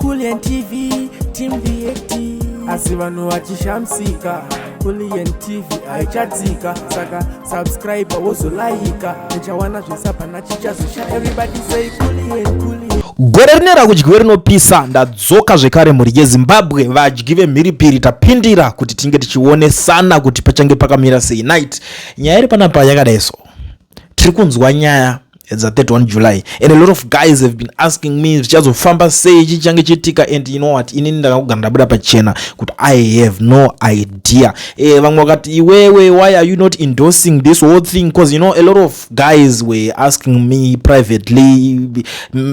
Kulliant TV, Team React. Asi vanhu vachishamisika, Kulliant TV haichatsika. Saka subscribe, wozolaika, uchawana zvese, hapana chichazosha. Everybody say Kulliant, Kulliant. Gore rine rakudyiwe rinopisa. Ndadzoka zvekare, mhuri yeZimbabwe, vadyi vemhiripiri. Tapindira kuti tinge tichionesana kuti pachange pakamira sei. Night nyaya iri panapa yakadai. So tiri kunzwa nyaya dza31 July and a lot of guys have been asking me zvichazofamba sei, chichange chiitika. And you know what, inini ndakangogara ndabuda pachena kuti I have no idea. Vamwe vakati, "Iwewe, why are you not endorsing this whole thing?" Because a lot of guys were asking me privately.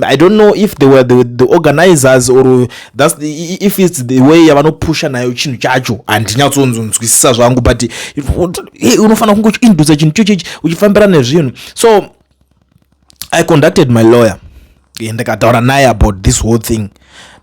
I don't know if they were the organizers or if it's the way yavanopusha nayo chinhu chacho, handinyatsonzonzwisisa zvangu. But unofanira kunge uchiindusa chinhu chochichi uchifambira nezvinhu. So I contacted my lawyer, ndikataura naye about this whole thing.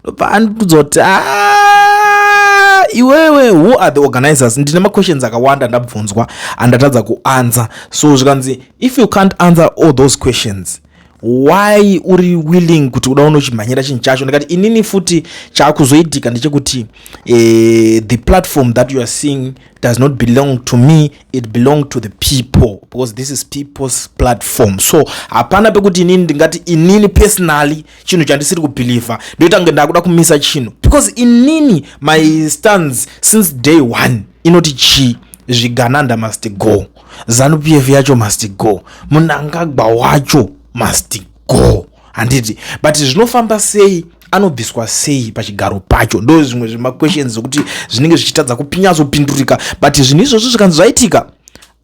Ndobva andibvunza kuti, "Ah, iwewe, who are the organizers?" Ndine maquestions akawanda ndabvunzwa andatadza kuanswer. So zvikanzi, "If you can't answer all those questions, why uri willing kuti uda unochimhanyira chinhu chacho?" Ndikati, "Inini futi chaakuzoitika ndechekuti the platform that you are seeing does not belong to me, it belong to the people, because this is people's platform. So hapana pekuti inini ndingati inini personally chinhu chandisiri kubhilivha ndoita kunge ndakuda kumisa chinhu, because inini my stands since day one inoti chii? Zvigananda must go, ZANU PF yacho must go, Mnangagwa wacho must go, handiti? But zvinofamba sei, anobviswa sei pachigaro pacho, ndo zvimwe zvemaquestions zvokuti zvinenge zvichitadza kupinyatsopindurika. But zvinhu izvozvo zvikanzi zvaitika,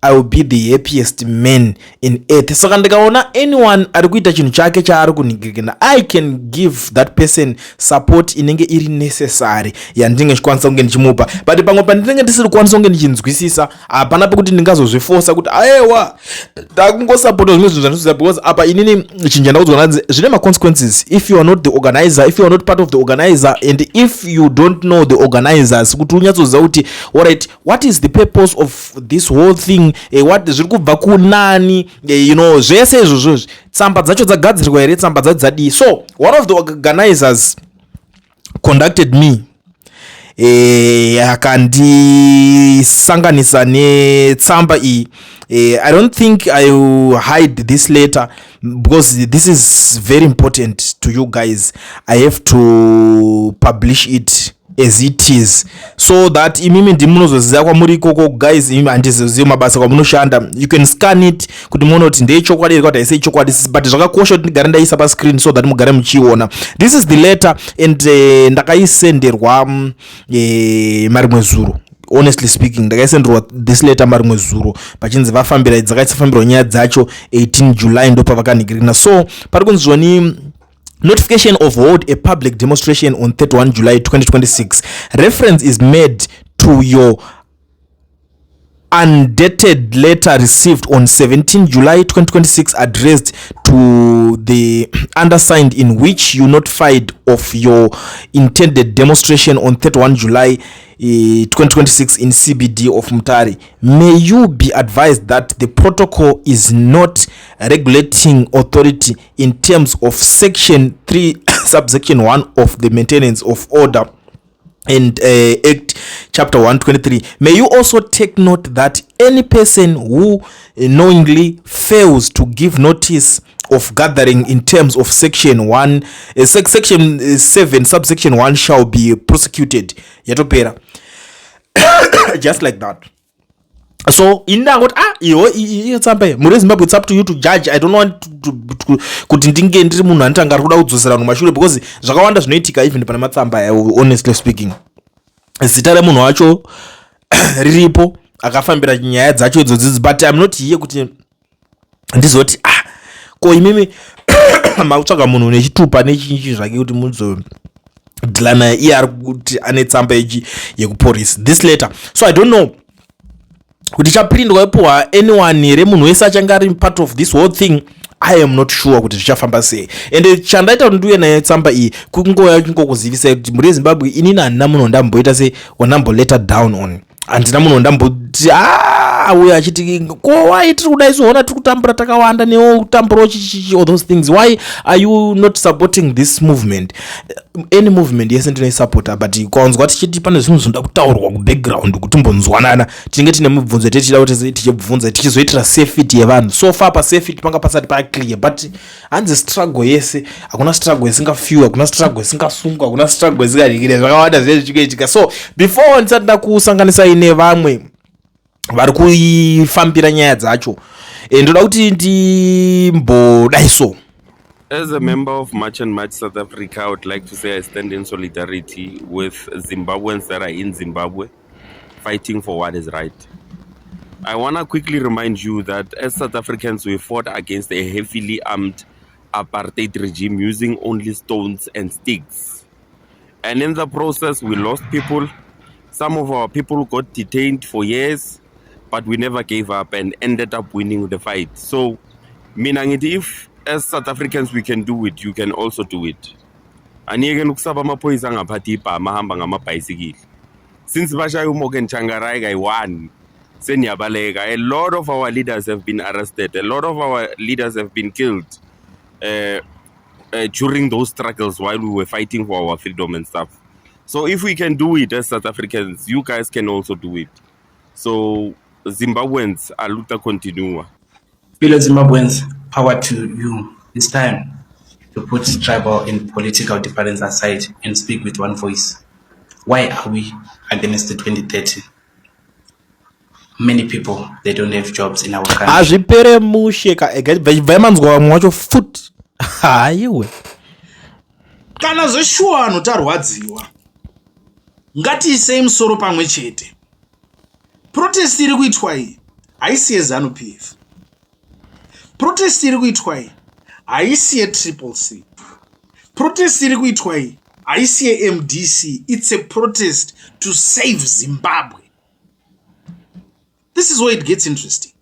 I will be the happiest man in earth. Saka ndikaona anyone ari kuita chinhu chake chaari kunhingirikina, I can give that person support inenge iri necessary yandinenge ndichikwanisa kunge ndichimupa. But pamwe pandinenge ndisiri kukwanisa kunge ndichinzwisisa, hapana pekuti ndingazozvifosa kuti aiwa, ndakungosapota zvimwe zvinhu zvandinoziva, because apa inini chinhu chandaudzwa nanzi zvine maconsequences if you are not the organizer, if you are not part of the organizer and if you don't know the organizers, kuti unyatsoziva kuti, alright, what is the purpose of this whole thing, what zviri kubva kunani, zvese izvozvozvi, tsamba dzacho dzagadzirwa here, tsamba dzacho dzadii. So one of the organizers contacted me, akandisanganisa netsamba iyi. I don't think I will hide this letter because this is very important to you guys. I have to publish it as it is so that imimi ndimunozoziva kwamuri ikoko. Guys, imi handizozivi mabasa kwamunoshanda, you can scan it kuti muone kuti ndeyechokwadi here, kuti haisei chokwadi. But zvakakosha kuti ndigare ndaisa pascreen so that mugare muchiiona. This is the letter and ndakaisenderwa marimwe zuro. Honestly speaking, ndakaisenderwa this letter marimwe zuro pachinzi vafambira, dzakaisafambirwa nyaya dzacho 18 July, ndo pavakanhingirina. So pari kunzi zvoni, "Notification of hold a public demonstration on 31 July 2026. Reference is made to your undated letter received on 17 July 2026 addressed to the undersigned, in which you notified of your intended demonstration on 31 July 2026 in CBD of Mutare. May you be advised that the protocol is not regulating authority in terms of section 3 subsection 1 of the Maintenance of Order and Act chapter 123. May you also take note that any person who knowingly fails to give notice of gathering in terms of section 1 section 7 subsection 1 shall be prosecuted." Yatopera just like that. So ini ndangoti, ah, iwo iyo tsamba iyi, muri Zimbabwe, it's up to you to judge. I don't want kuti ndinge ndiri munhu anotanga ari kuda kudzosera vanhu mashure, because zvakawanda zvinoitika even pane matsamba aya. Honestly speaking, zita remunhu wacho riripo akafambira nyaya dzacho idzodzidzi, but I'm not here kuti ndizoti, ah, ko imimi makutsvaga munhu nechitupa nechinchi zvake kuti muzodhila naye, iye ari kuti ane tsamba ichi yekupolice, this letter. So I don't know kuti ichaprindwa ipuhwa anyone here, munhu wese achange ari part of this whole thing. I am not sure kuti zvichafamba sei. Ende chandaita kuti ndiuye naye tsamba iyi kungouya kungokuzivisai kuti muri Zimbabwe, inini handina munhu wandamboita se wandamboleta down on, handina munhu wandambo Ah, uyo achiti ko why tiri kudai so, hona tiri kutambura takawanda, newo kutamburawo chichichi, all those things. Why are you not supporting this movement? Any movement yese ndinoisapota, but ukaonzwa tichiti pane zvinhu zvinoda kutaurwa kubackground kuti timbonzwanana, tinenge tine mibvunzo yetichida kuti tichibvunza, tichizoitira safety yevanhu. So far pasafety panga pasati paclear, but hanzi struggle yese, hakuna struggle isingafiwi, hakuna struggle isingasungwa, hakuna struggle isingadikire, zvakawanda zvinenge zvichikuitika. So before ndisati ndakusanganisai nevamwe vari kuifambira nyaya dzacho, ndoda kuti ndimbodai so. As a member of March and March South Africa, I would like to say I stand in solidarity with Zimbabweans that are in Zimbabwe fighting for what is right. I want to quickly remind you that as South Africans, we fought against a heavily armed apartheid regime using only stones and sticks. And in the process, we lost people. Some of our people got detained for years, but we never gave up and ended up winning the fight. So, mina ngithi if as South Africans we can do it, you can also do it. Aniyekeni ukusaba amaphoyisa angaphathi ibhamu, ahamba ngamabhayisikili. Since bashaya uMorgan Tsvangirai kayi-one, seniyabaleka. A lot of our leaders have been arrested. A lot of our leaders have been killed during those struggles while we were fighting for our freedom and stuff. So if we can do it as South Africans, you guys can also do it. So Zimbabweans, a luta continua. Fellow Zimbabweans, power to you. It's time to put tribal and political difference aside and speak with one voice. Why are we against the 2030? Many people, they don't have jobs in our country. Hazvipere mushe ka. Bvai manzwa vamwe wacho futi, haiwe. Kana zveshuwa vanhu tarwadziwa, ngatiisei musoro pamwe chete. Protest iri kuitwa iyi haisi yeZANU PF. Protest iri kuitwa iyi haisi yeTriple C. Protest iri kuitwa iyi haisi yeMDC. It's a protest to save Zimbabwe. This is where it gets interesting.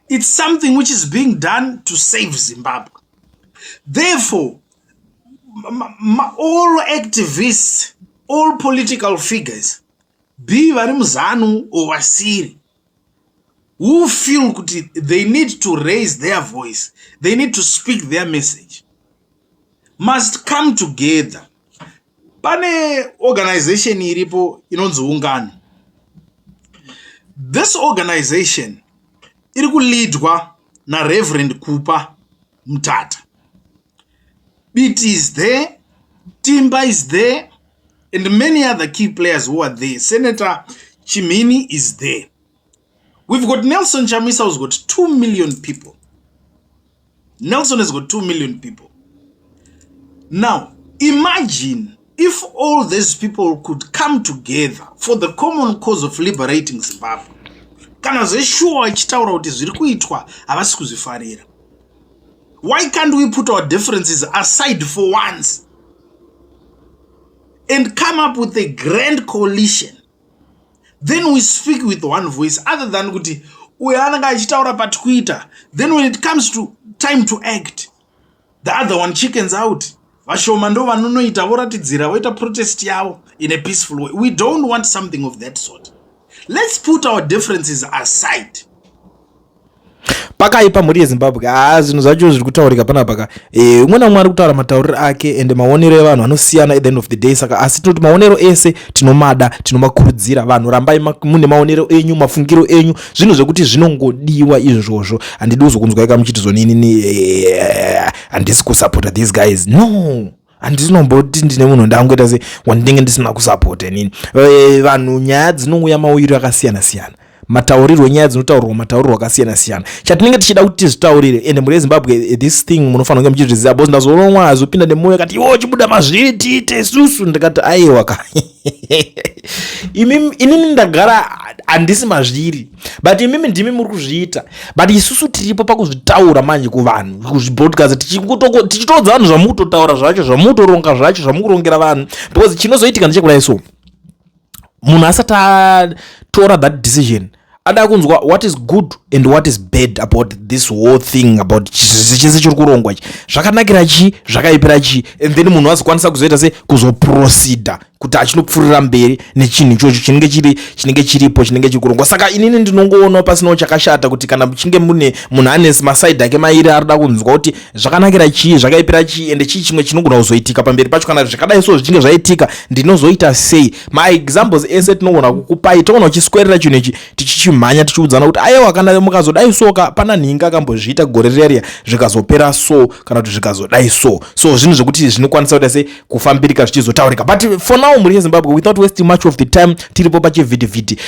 It's something which is being done to save Zimbabwe. Therefore, all activists, all political figures, be vari muZANU or vasiri, who feel kuti they need to raise their voice, they need to speak their message, must come together. Pane organization iripo inonzi Ungano. This organization iri kuleadwa naReverend Kupa Mutata. Biti is there, Timba is there, and many other key players who are there. Senator Chimhini is there. We've got Nelson Chamisa, who's got 2 million people. Nelson has got 2 million people. Now imagine if all these people could come together for the common cause of liberating Zimbabwe. Kana zveshuwa ichitaura kuti zviri kuitwa havasi kuzvifarira, why can't we put our differences aside for once and come up with a grand coalition? Then we speak with one voice, other than kuti uyo anenge achitaura paTwitter, then when it comes to time to act, the other one chickens out. Vashoma ndo vanonoita, voratidzira, voita protest yavo in a peaceful way. We don't want something of that sort. Let's put our differences aside. Pakaipa, mhuri yeZimbabwe. Haa, zvinhu zvacho zviri kutaurika panapa ka. Umwe naumwe ari kutaura matauriro ake, ende maonero evanhu anosiyana at the end of the day. Saka asi tinoti maonero ese tinomada, tinomakurudzira. Vanhu rambai mune maonero enyu, mafungiro enyu, zvinhu zvekuti zvinongodiwa izvozvo. Handidi kuzokunzwaika muchiti zoninini handisi kusapota these guys. No, handinomboti ndine munhu ndangoita se wandinenge ndisina kusapota inini. Vanhu, nyaya dzinouya mauyiro akasiyana siyana, mataurirwo enyaya dzinotaurirwa mataurirwo akasiyana siyana. Chatinenge tichida kuti tizvitaurire, ende mhuri yeZimbabwe, this thing munofanira kunge muchizviziva, because ndazoona azopinda nemwoyo akati iwo chibuda mazviri tiite isusu. Ndikati aiwa ka, inini ndagara handisi mazviri, but imimi ndimi muri kuzviita, but isusu tiripo pakuzvitaura manje kuvanhu, kuzvibroadcast, tichitoudza vanhu zvamukutotaura zvacho, zvamukutoronga zvacho, zvamukurongera vanhu, because chinozoitika ndechekudai. So munhu asati atora that decision, ada kunzwa what is good and what is bad about this whole thing, about chese chiri kurongwa ichi, zvakanakira chii, zvakaipira chii, and then munhu azokwanisa kuzoita se kuzoproceeda. Kuti achinopfurira mberi nechinhu ichocho chinenge chiri, chinenge chiripo, chinenge chikurongwa. Saka inini ndinongoonawo pasinawo chakashata kuti kana muchinge mune munhu ane masaidhi ake mairi arikuda kunzwa kuti zvakanakira chii, zvakaipira chii, ende chii chimwe chinogona kuzoitika pamberi pacho kana zvakadai so zvichinge zvaitika, ndinozoita sei. Maexamples ese tinogona kukupai, togona kuchiswerera chinhu ichi tichichimhanya tichiudzana kuti ayewa, kana mukazodai so ka, pana nhinga akambozviita gore riya riya zvikazopera so, kana kuti zvikazodai so. So zvinhu zvekuti zvinokwanisa kuita se kufambirika zvichizotaurika. But for now, mhuri yeZimbabwe, without wasting much of the time, tiripo pachivhitivhiti.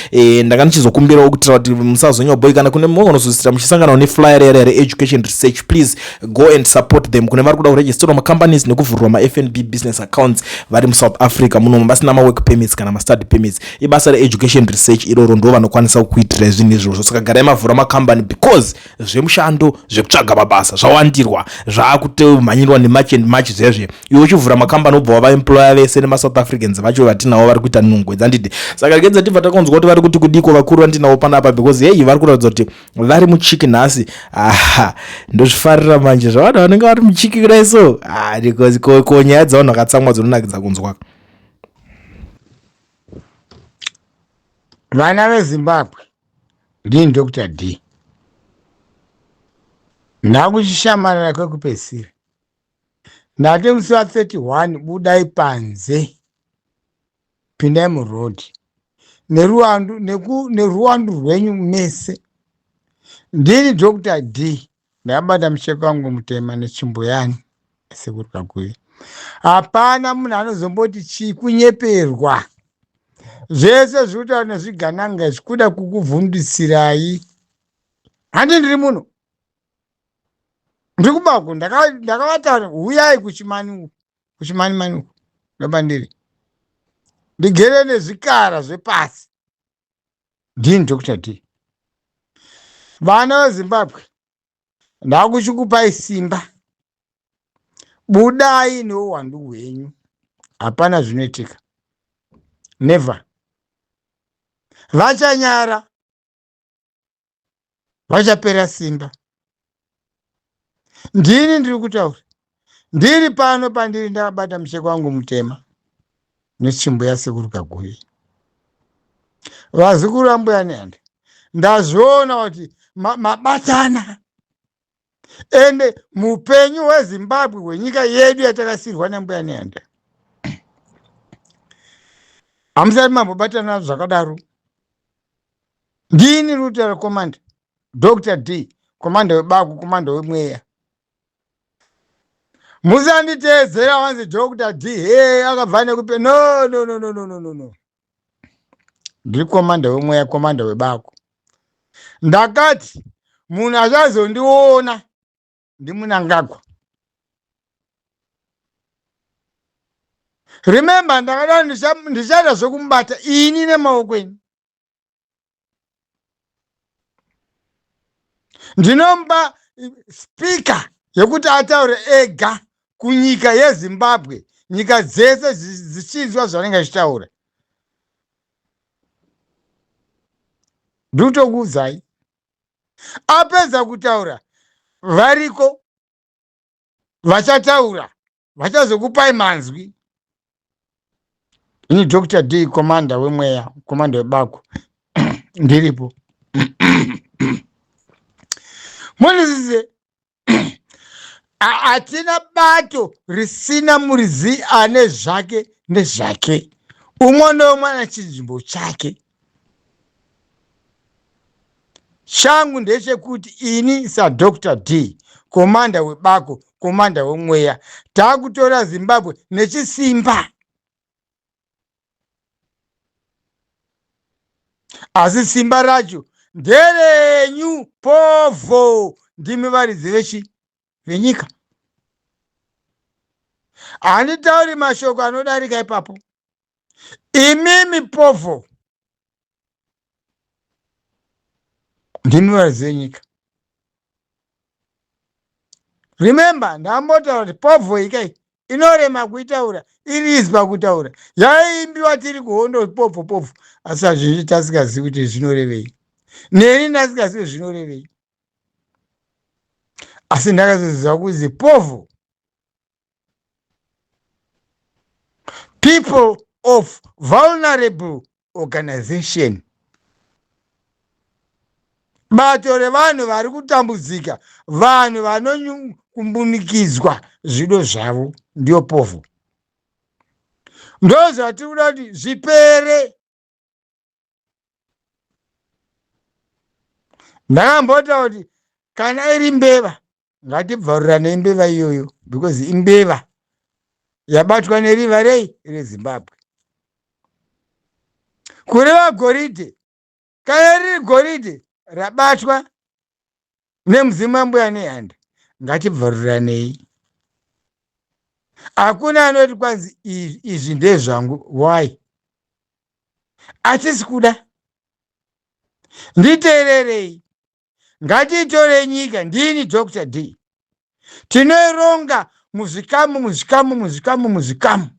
Ndanga ndichizokumbirawo kuitira kuti musazonyaboikana kune mugonozosira muchisanganawo neflyer riya reEducation Research. Please go and support them. Kune vari kuda kuregisterwa macompanies nekuvhurirwa maFNB business accounts vari muSouth Africa muno vasina mawork permits kana mastudy permits, ibasa reEducation Research iroro, ndo vanokwanisa kukuitirai zvinhu izvozvo. Saka garai mavhura makambani, because zvemushando zvekutsvaga mabasa zvawandirwa, zvaakutomhanyirwa neMarch and March zvezve. Iwe uchivhura makambani, obva wavaemploya vese nemaSouth Africans vacho vatinavo vari kuita nungwe dzanditi. Saka regedza tibva takanzwa kuti vari kuti kudiko vakuru vandinavo panapa, because hei, vari kuratidza kuti vari muchiki nhasi. Aha, ndozvifarira manje zvavanhu vanenge vari muchiki kudai so. Ah, because ko nyaya dzavanhu vakatsamwa dzinonakidza kunzwa. Vana veZimbabwe, ndini Dr D. Ndakuchishamarara kwekupedzisira. Ndati musi wa31 budai panze, pindai murodhi neruwandu rwenyu mese. Ndini Dr D, ndakabata mucheka wangu mutema netsvimbo yani sekuru Kaguvi. Hapana munhu anozomboti chii kunyeperwa. Zvese zviri kutaura nezvigananga zvikuda kukuvhundutsirai. Handi ndiri muno, ndiri kubako, ndakavataura, huyai kuchimani uku, kuchimanimani uku ndopandiri, ndigere nezvikara zvepasi. Ndini Dr D. Vana veZimbabwe, ndakuchikupai simba, budai neuwandu hwenyu, hapana zvinoitika, never. Vachanyara, vachapera simba. Ndini ndiri kutaura, ndiri pano pandiri, ndakabata mucheko wangu mutema netsvimbo yasekuru Kaguvi, vazukuru vambuya Nehanda. Ndazviona kuti mabatana, ende muupenyu hweZimbabwe, hwenyika yedu yatakasirwa nambuya Nehanda, hamusati mambobatana zvakadaro. Ndini rutero commander Dr D, commander webako, commander wemweya. Musanditeedzera wanzi Dr D he akabva nekupe. No, no, no, no, no, no, no, no. Ndiri commander wemweya, commander webako. Ndakati munhu achazondiona ndiMunangagwa. Remember, ndakada ndichaita zvekumubata ini nemaoko ini, ndinomupa speaker yekuti ataure ega kunyika yeZimbabwe, nyika dzese dzichinzwa zvanenge achitaura. Ndikutokuudzai, apedza kutaura, variko vachataura, vachazokupai manzwi. Ini Dr D, commander wemweya, commander webako, ndiripo. Munisize hatina bato risina muridzi, ane zvake nezvake, umwe neumwe ane chinzvimbo chake. Changu ndechekuti ini saDr D, commander webako, commander wemweya, taakutora Zimbabwe nechisimba, asi simba racho nderenyu povho, ndimi varidzi vechi venyika. Handitauri mashoko anodarika ipapo. Imimi povho ndimi varidzi venyika. Remember, ndambotaura kuti povho ikai inorema kuitaura, iri izi pakutaura. Yaiimbiwa tiri kuhondo, povho povho, asi hazvizvi tasingazivi kuti zvinorevei. Neni ndasingazivi zvinorevei, asi ndakazoziva kuzi povho, people. of Vulnerable Organization. Bato revanhu vari kutambudzika, vanhu vanokumbunikidzwa zvido zvavo, ndiyo povho. Ndozvatiri kuda kuti zvipere. Ndakambotaura kuti kana iri mbeva ngatibvaruranei mbeva iyoyo because imbeva yabatwa neriva rei reZimbabwe. Kureva goridhe, kana riri goridhe rabatwa nemudzimu wambuya Nehanda, ngatibvaruranei. Hakuna anoti kwanzi izvi ndezvangu. Why? Hatisi kuda. Nditeererei. Ngatiitorei nyika, ndini Dr. D. Tinoironga muzvikamu, muzvikamu, muzvikamu, muzvikamu.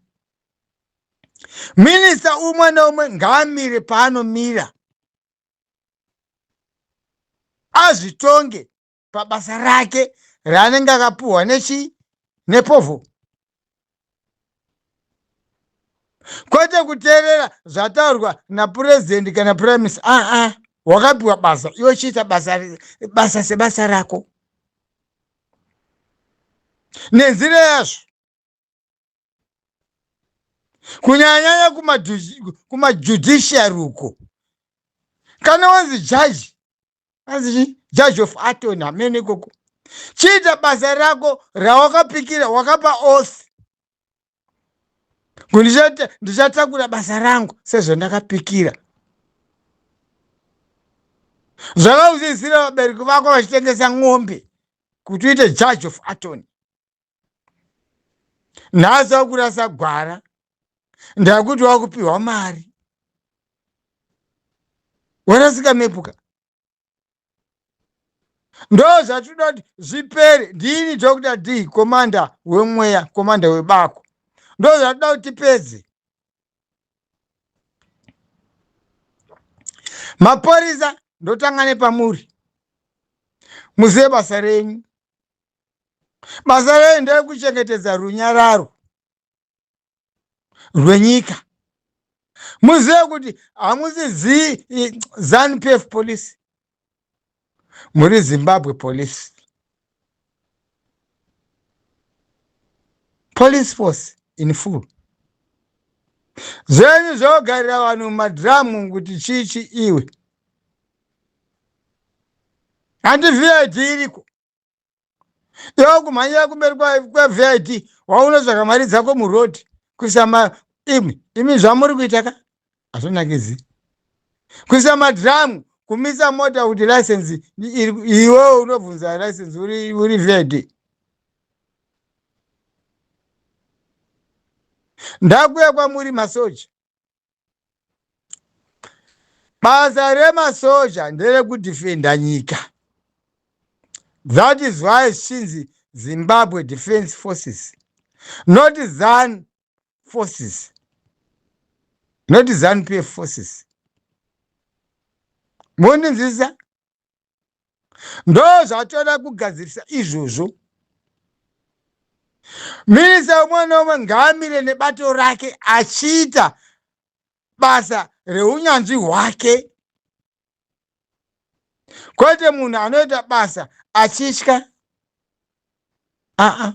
Minista umwe neumwe ngaamire paanomira, azvitonge pabasa rake raanenge akapuhwa nechi nepovho, kwete kuteerera zvataurwa napurezidendi kana prime minister. Aa, wakapiwa basa, iwe chiita basa, basa sebasa rako nenzira yazvo, kunyanyanya kumajudiciary uko. Kana wanzi jaji, anzi chii, judge of attorney, hamene ikoko, chiita basa rako rawakapikira, wakapa oath kuti ndichatakura basa rangu sezvandakapikira. Zvakauzizira vabereki vako vachitengesa ng'ombe kuti uite judge of attorney, nhasi wakurasa gwara ndakuti wakupiwa mari, warasika mepuka. Ndo zvatinoda kuti zvipere. Ndini Dr D, komanda wemweya, komanda webako. Ndo zvatinoda kuti tipedze. Mapurisa, ndotanga nepamuri, muzive basa renyu. Basa renyu nderekuchengetedza runyararo rwenyika. Muzive kuti hamusi ZANU PF police, muri Zimbabwe Police, police force in full. Zvenyu zvogarira vanhu mumadhiramu kuti chichi, iwe handi VID iriko, iwe kumhanyira kumberi kweVID, waunotsvaka mari dzako muroad kuisa ma imi imi zvamuri kuita ka hazvinakidzi. Kuisa madhiramu, kumisa mota kuti license, iwewe unobvunza license uri, uri VID. Ndakuya kwamuri masoja. Basa remasoja nderekudhifenda nyika. That is why zvichinzi Zimbabwe Defense Forces, not ZAN forces, not ZANU PF forces. Mondinzwisisa? Ndo zvatoda kugadzirisa izvozvo. Minista umwe neumwe ngaamire nebato rake achiita basa reunyanzvi hwake, kwete munhu anoita basa achitya. Aa,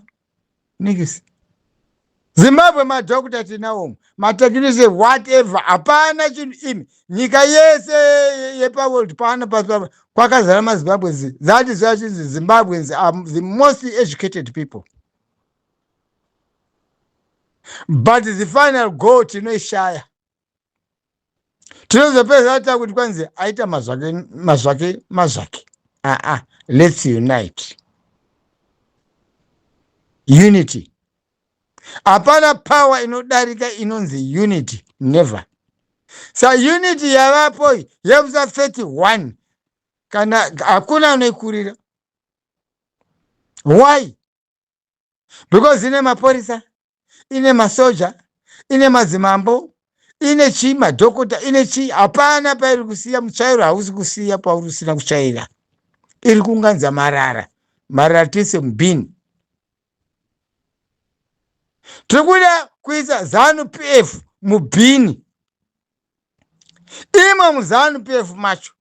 nikisi Zimbabwe madhokta tinawo, matechnician, whatever, hapana chinhu imi. Nyika yese yepaworld pano pasi kwakazara maZimbabweans. That is why chinzi Zimbabweans are the most educated people, but the final goal tinoishaya. Tinozopedza takuti kwanzi aita mazvake mazvake mazvake. Aa, let's unite. Unity. Hapana power inodarika inonzi unity, never. Sa unity yavapo yemusa 31, kana hakuna anoikurira. Why? Because ine mapurisa, ine masoja, ine madzimambo, ine chii, madhokota, ine chii. Hapana pairi kusiya. Mutsvairo hausi kusiya pauri usina kutsvaira. Iri kunganza marara, marara tise mubhini. Tiri kuda kuisa ZANU PF. mubhini imo muzanu pf macho.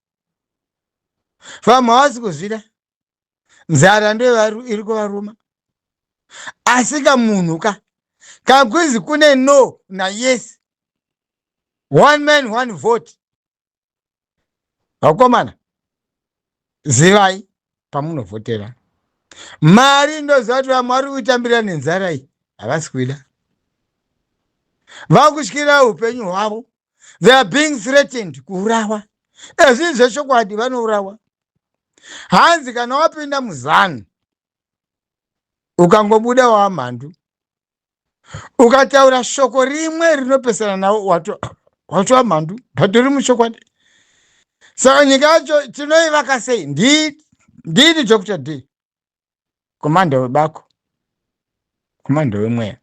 Vamwe havasi kuzvida, nzara ndo iri kuvaruma. Asi kamunhu ka kakwizi kune no nayes, one man one vote. Vakomana, zivai pamunovhotera. Mari ndoziva kuti vamwe vari kuitambira nenzara iyi, havasi kuida, vakutyira upenyu hwavo. They are being threatened kuurawa. Ezvinhu zvechokwadi, vanourawa. Hanzi kana wapinda muzanu, ukangobuda wamhandu, ukataura shoko rimwe rinopesana nawo, watova mhandu. But uri muchokwadi. Saka nyika yacho tinoivaka sei? Ndini Dr D, komanda webako, komanda wemweya.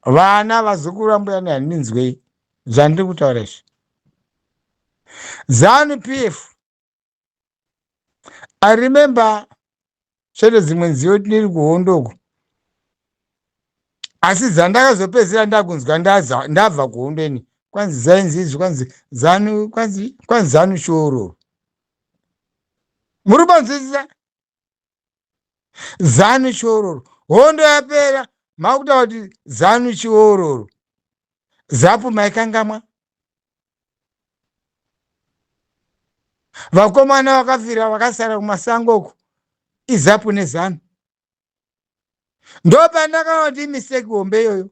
Vana vazukuru vambuya nehandinzwei zvandiri kutaura izvi. ZANU PF, I remember chete dzimwe nziyo ndiri kuhondo uko, asi dzandakazopedzisira ndakunzwa ndabva kuhondo ini, kwanzi zainzi izvi, kwanzi ZANU, kwanzi ZANU chiororo. Muri kunzwisisa? ZANU chiororo. Hondo yapera, makutaura kuti ZANU chiororo. ZAPU maikangamwa. Vakomana vakafira, vakasara kumasango uko, iZAPU neZANU. Ndopandakaona kuti imistake hombe iyoyo,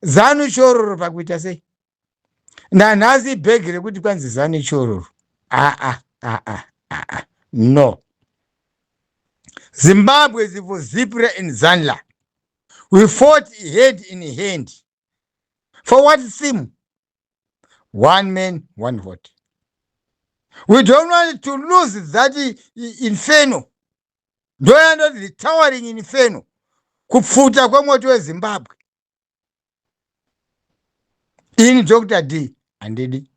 ZANU chiororo. Pakuita sei nanhasi bhegi rekuti kwanzi ZANU chiororo? Aa, aa, aa, no. Zimbabwe is for ZIPRA and ZANLA. We fought hand in hand for what theme? One man, one vote. We don't want to lose that inferno. Ndoyandoti the towering inferno, kupfuta kwemoto weZimbabwe. Ini Dr D handidi,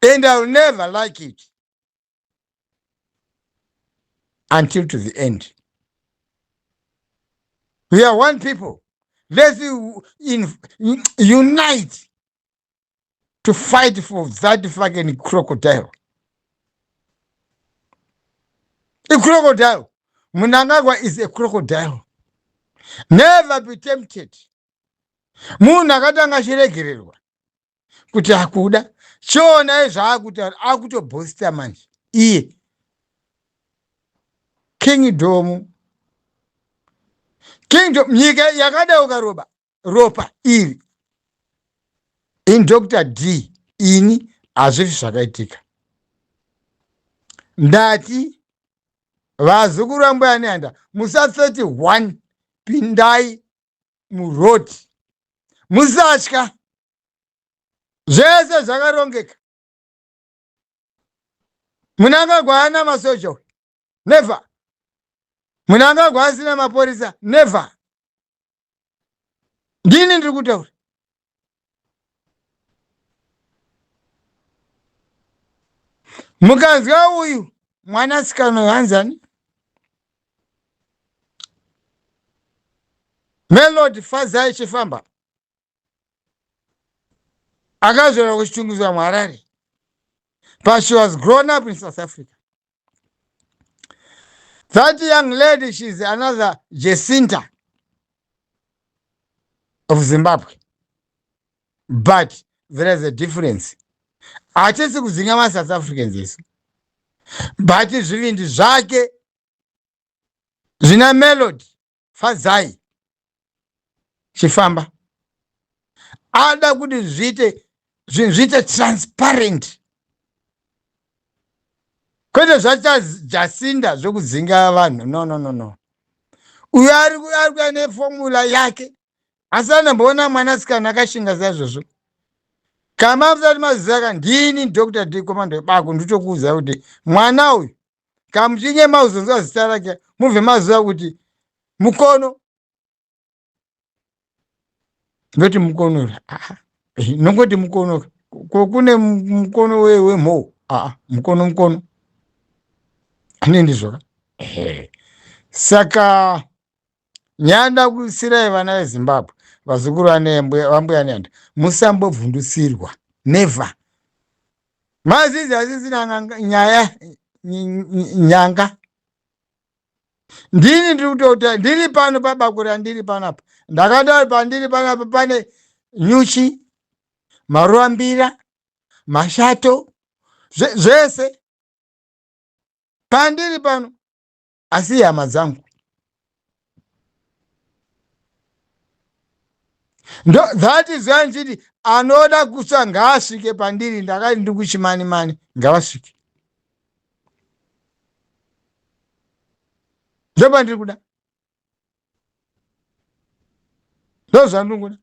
and I will never like it until to the end. We are one people. Let's unite to fight for that fucking crocodile. A crocodile. Mnangagwa is a crocodile. Never be tempted. Munhu akatanga achiregererwa kuti akuda chionai zvaakutaura, akutobhosta manje iye kingdom, kingdom. Nyika yakadauka roba ropa iri. In Dr D, ini hazvifi zvakaitika. Ndati vazukuru vambuya Nehanda, musa 31 pindai muroad, musatya, zvese zvakarongeka. Munangagwa ana masoja? Never. Munangagwa asina mapurisa? Never. Ndini ndiri kutaura. Mukanzwa uyu mwanasikana uyu, hanzani, Melody Fazai Chifamba, akazvarwa kuChitungwiza muHarare, but she was grown up in South Africa. That young lady, she's another Jacinta of Zimbabwe, but there is a difference. Hatisi kudzinga maSouth Africans isu, but zvivindi zvake zvina Melody Fazai Chifamba, ada kuti zviite zvinhu zviite transparent, kwete zvachaJacinda zvekudzinga vanhu. No, no, no, no. Uyo ari kuya neformula yake, asi andamboona mwanasikana akashinga saizvozvo. Kama musati maziva ka, ndini Dr D, komando yebako. Nditokuudza kuti mwana uyu kamuchinge mauzonzwa zita rake, mubve maziva kuti mukono. Ndoti mukono, nongoti mukono, ko kune mukono wemhou? Aa, mukono, mukono ane ndizvoka. Saka nyanda kusirai vana veZimbabwe. vazukuru vambuya nehanda, musambobvundusirwa, never. Mazizi asisina nyaya nyanga. Ndini ndiri kutota, ndiri pano pabako randiri panapa. Ndakataura pandiri panapa pane nyuchi, maruambira, mashato, zvese pandiri pano, asi hama dzangu. Ndo that is why ndichiti anoda kutsva ngaasvike pandiri. Ndakati ndiri kuchimanimani, ngavasvike, ndopandiri kuda, ndozvandiri kuda.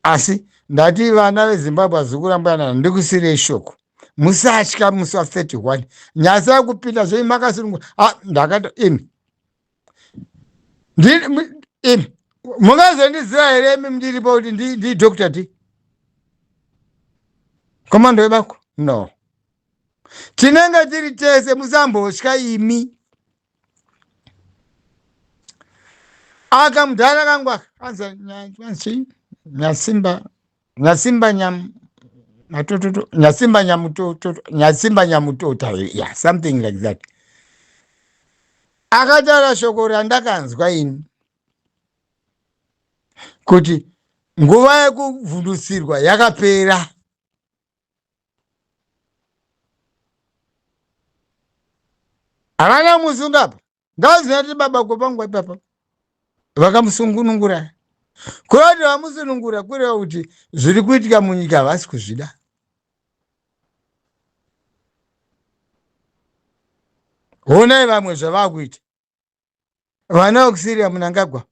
Asi ndati vana veZimbabwe, vazukuru ambuyanana, ndikusirei shoko, musatya musi wa 31. Nyasa yakupinda zvenyu makasunungura. Ah, ndakati imi imi mungazondiziva here imi ndiripo kuti ndi Dr D, komando webako? No, tinenge tiri tese, musambotya imi. Aka mudhara kangu aka anzi Nyasimba, Nyasimba nyam matototo, Nyasimba nyamutoto, Nyasimba nyamutota, yeah, something like that. Akataura shoko randakanzwa ini kuti nguva yekuvhundusirwa yakapera. Havana musunga apa, ngaziva kuti baba kopanguva ipapa vakamusungunungura. Kureva kuti vamusunungura, kureva kuti zviri kuitika munyika havasi kuzvida. Honai vamwe zvavakuita, vana vekuSiria, Munangagwa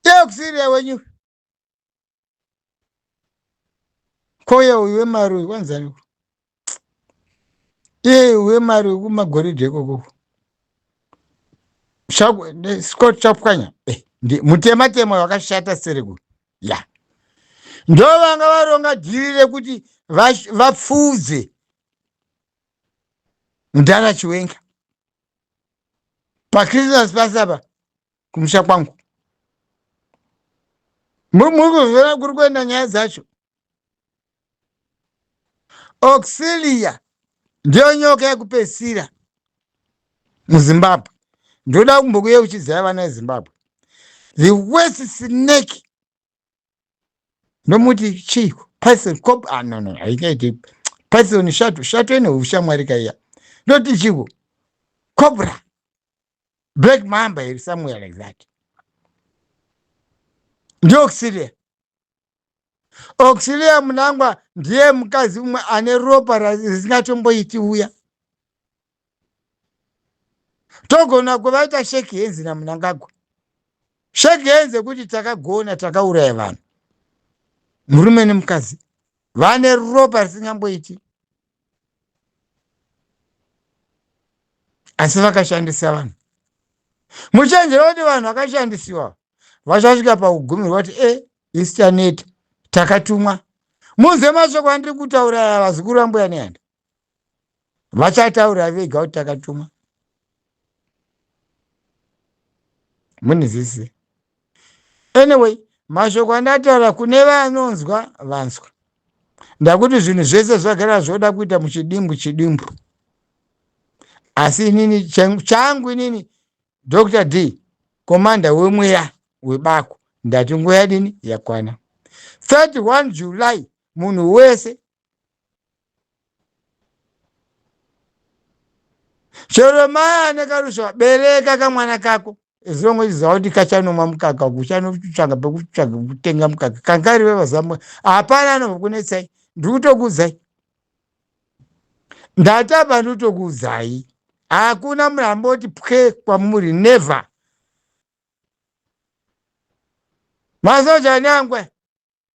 yekuSiria wenyu koye uyu wemari uyu kwanzani, iye wemari wekumagoridhe ikoko, Scott Chapwanya, eh, mutema tema wakashata sereku ya, ndo vanga varonga dhiri rekuti vapfuudze mudhara Chiwenga paChristmas pasapa kumusha kwangu. Muri kuzviona kuri kuenda nyaya dzacho. Auxilia ndiyo nyoka yekupedzisira muZimbabwe. Ndoda kumbokuyeuchidzai vana veZimbabwe, the worst snake ndomuti chiiko? Python cop? Ah, no, no, haingaiti python. Shato, shato ine ushamwari kaiya. Ndoti chiko? Cobra, black mamba here, somewhere like that. Ndiyo Auxilia. Auxilia Munangwa ndiye mukadzi umwe ane ropa risingatomboiti uya. Togona kuvaita shake hands naMunangagwa, shake hands ekuti takagona, takauraya vanhu. Murume nemukadzi vane ropa risingamboiti, asi vakashandisa vanhu. Muchenjera kuti vanhu vakashandisiwa vachasvika pakugumirwa kuti e isu taneta, takatumwa. Munzwe mashoko andiri kutaura aya, vazukuru vambuya Nehanda, vachataura vega kuti takatumwa. Munizisi. Anyway, mashoko andataura kune vanonzwa vanzwa. Ndakuti zvinhu zvese zvagara zvoda kuita muchidimbu chidimbu, asi inini changu inini Dr D, komanda wemweya webako, ndati nguva yadini yakwana. 31 July, munhu wese chero mai ane karusva, bereka kamwana kako ezilongo, ziva kuti kachanomwa mukaka, kuchanotsvaga pekutsvaga kutenga mukaka kangarive vazamwe. Hapana anobva kunetsai. Ndiri kutokuudzai, ndatapa, ndikutokuudzai, hakuna munhu amboti pwe kwamuri, never. Masoja neangwe,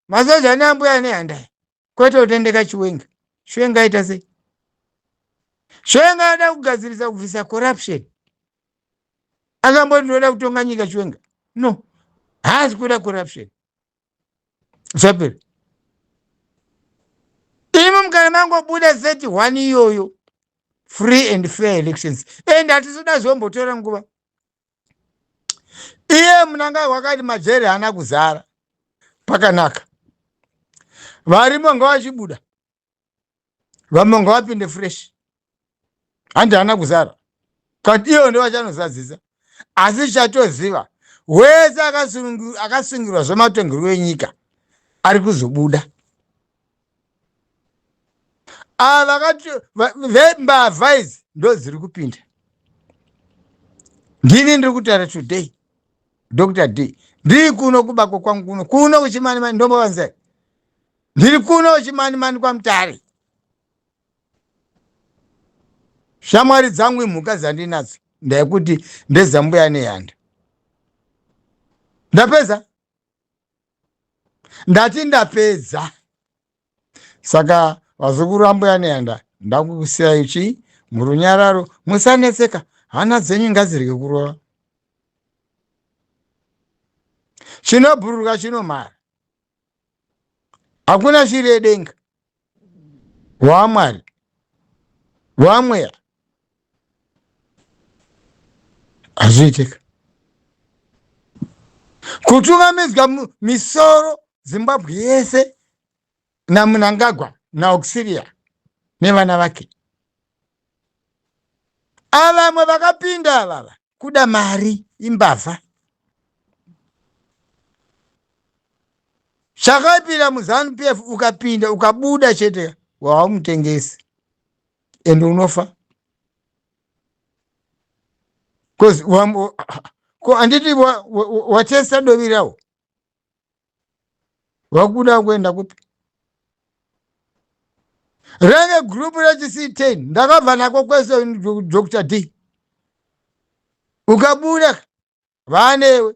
masoja neambuya nehandai, kwete kutendeka Chiwenga. Chiwenga aita sei? Chiwenga ada kugadzirisa, kubvisa corruption. Akamboti ndoda kutonga nyika Chiwenga? No, haasi kuda corruption. Zvapera. Imi mukana mangobuda 31 iyoyo, free and fair elections, and hatisi kuda zvombotora nguva. Iye Mnangagwa akati majeri haana kuzara pakanaka, varimo ngavachibuda, vamwe ngavapinde fresh, handi haana kuzara kati iyo ndo vachanozadzisa. Asi chatoziva wese akasungirwa zvematongerwo enyika ari kuzobuda. Ava vembavha idzi ndo dziri kupinda. Ndini ndiri kutaura today, Dr D, ndiri kuno kubako kwangu kuno kuno kuchimanimani, ndombovanzai, ndiri kuno kuchimanimani kwaMutare. Shamwari dzangu imhuka dzandinadzo, ndaikuti ndedzambuya nehanda. Ndapedza, ndati ndapedza. Saka vazukuru vambuya nehanda, ndakukusiyai chii murunyararo, musanetseka, hana dzenyu ngadzirege kurova. Chinobhururuka chinomhara, hakuna shiri yedenga wamwari wamweya hazviitika kutungamidzwa misoro Zimbabwe yese naMunangagwa naAuxilia nevana vake. Avamwe vakapinda avava kuda mari, imbavha. Chakaipira muZanu PF, ukapinda ukabuda chete wawamutengesi and unofa. Cause ko handiti watesta dovi rawo, wakuda kuenda kupi? Renge group rechi C10 ndakabva nako kwese. Dr D, ukabuda vanewe.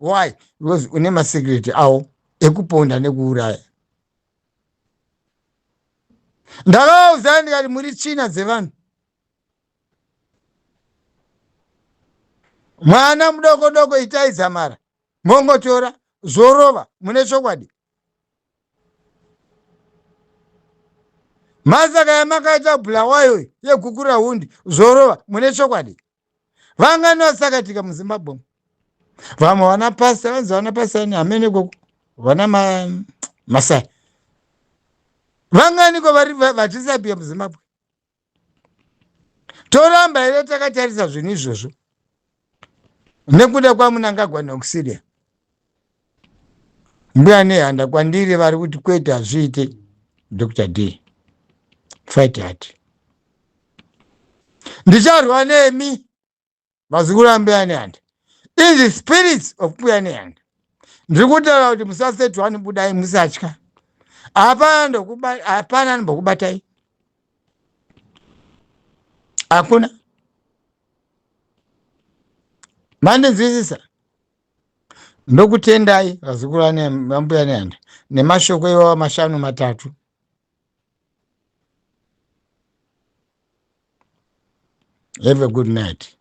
Why? Because une masecret awo ekuponda nekuuraya. Ndakavaudza ndikati muri tsvina dzevanhu. Mwana mudoko doko itai dzamara mongotora zvorova mune chokwadi. Masaka yamakaita Bulawayo yeGukurahundi zvorova mune chokwadi. Vangani vasakatika muZimbabwe? Vamwe vana pasta vanzi vana pasta hamene koko vana Masai vanganiko vari vachisapiya muZimbabwe? Toramba here takatarisa zvinhu izvozvo nekuda kwaMunangagwa neAuxilia mbuya nehanda? Kwandiri vari kuti kwete, hazviite. Dr D, fight hard, ndicharwa nemi vazukuru ambuya nehanda. In the spirits of mbuya nehanda ndiri kutaura kuti musasetwani, budai, musatya, hapana anombokubatai, hakuna. Mandinzwisisa? Ndokutendai vazukuru vambuya nehanda nemashoko iwawa mashanu matatu. Have a good night.